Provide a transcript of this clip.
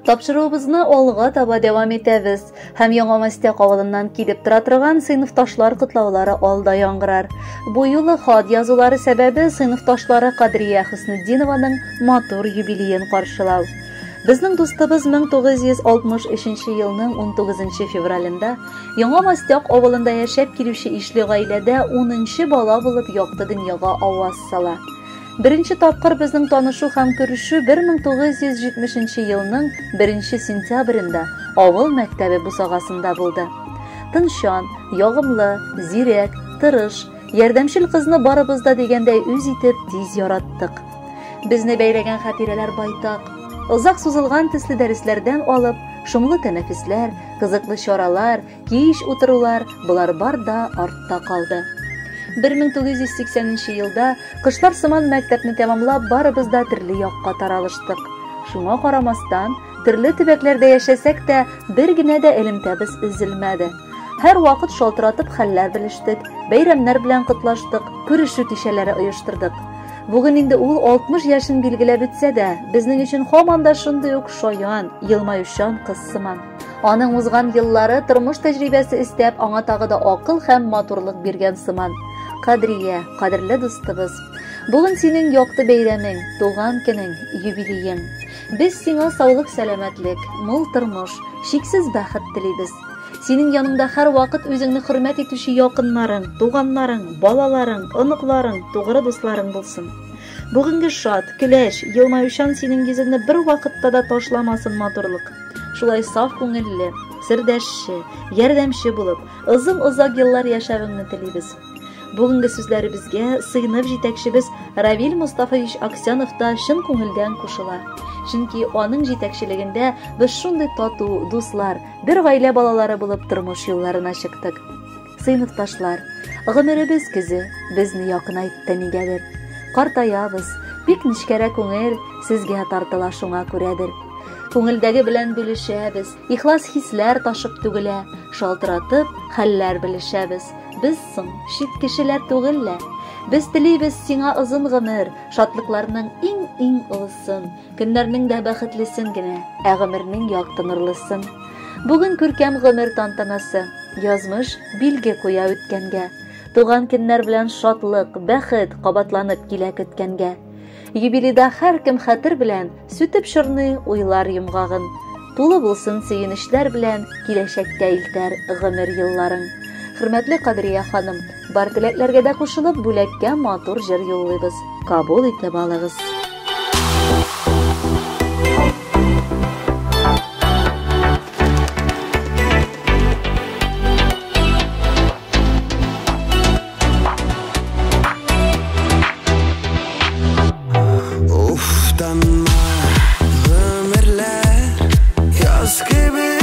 Тапшыруыбызны алга таба дәвам итәбез һәм Яңа Мастяк авылыннан килеп тора торган сыйныфташлар котлаулары алда яңгырар. Бу юлы хат язулары сәбәбе сыйныфташлары Кадрия Хөснетдинованың матур юбилеен каршылау. Безнең дустыбыз 1963 елның 19 февралендә Яңа Мастяк авылында яшәп килүче ишле гаиләдә 10 бала булып якты дөньяга аваз сала. Беренче тапкыр безнең танышу һәм күрешү 1970 елның 1 сентябрендә авыл мәктәбе бусагасында булды. Тынчан, ягымлы, зирәк, тырыш, ярдәмчел кызны барыбыз да дигәндәй үз итеп тиз яраттык. Безне бәйләгән хатирәләр байтак. Озак сузылган төсле дәресләрдән алып, шомлы тәнәфесләр, кызыклы чаралар, Кич утырулар, болар бар да артта калды. 1980 елда кышлар сыман мәктәпне тәмамлап, барыбыз да төрле якка таралыштык. Шуңа карамастан, төрле төбәкләрдә яшәсәк тә, бер генә дә элемтәбез өзелмәде. Һәр вакыт шалтыратып хәлләр белештек, бәйрәмнәр белән котлаштык, күрешү кичәләре оештырдык. Бүген инде ул 60 яшен билгеләп үтсә дә, безнең өчен һаман да шундый ук шаян, елмаючан кыз сыман. Аның узган еллары тормыш тәҗрибәсе өстәп, аңа тагы да акыл һәм матурлык биргән сыман. Кадрия, кадерле дустыбыз, бүген синең якты бәйрәмең, туган көнең, юбилеең. Без сиңа саулык-сәламәтлек, мул тормыш, чиксез бәхет телибез. Синең яныңда һәрвакыт үзеңне хөрмәт итүче якыннарың, туганнарың, балаларың, оныкларың, тугры дусларың булсын. Бүгенге шат, көләч, елмаючан синең йөзеңне бервакытта да ташламасын матурлык. Шулай саф күңелле, сердәшче, ярдәмче булып, озын-озак еллар яшәвеңне телибез. Бүгенге сүзләребезгә сыйныф җитәкчебез Равил Мостафович Аксенов та чын күңелдән кушыла. Чөнки аның җитәкчелегендә без шундый тату, дуслар, бер гаилә балалары булып тормыш юлларына чыктык. Сыйныфташлар, гомеребез көзе безне якынайтты нигәдер. Картаябыз, бик нечкәрә күңел сезгә тартыла шуңа күрәдер. Күңелдәге белән бүлешәбез, ихлас хисләр ташып түгелә, шалтыратып, хәлләр белешәбез. Без соң чит кешеләр түгел лә. Без телибез сиңа озын гомер, шатлыкларның иң-иң олысын, көннәрнең дә бәхетлесен генә, ә гомернең якты нурлысын. Бүген күркәм гомер тантанасы. Язмыш билге куя үткәнгә. Туган көннәр белән шатлык, бәхет кабатланып килә көткәнгә. Юбилейда һәркем хәтер белән сүтеп чорный уйлар йомгагын. Тулы булсын сөенечләр белән киләчәккә илтәр гомер елларың. Хөрмәтле Кадрия ханым, бар теләкләргә дә кушылып бүләккә матур җыр юллыйбыз. Кабул итеп алыгыз. Уфтанма, гомерләр яз кебек.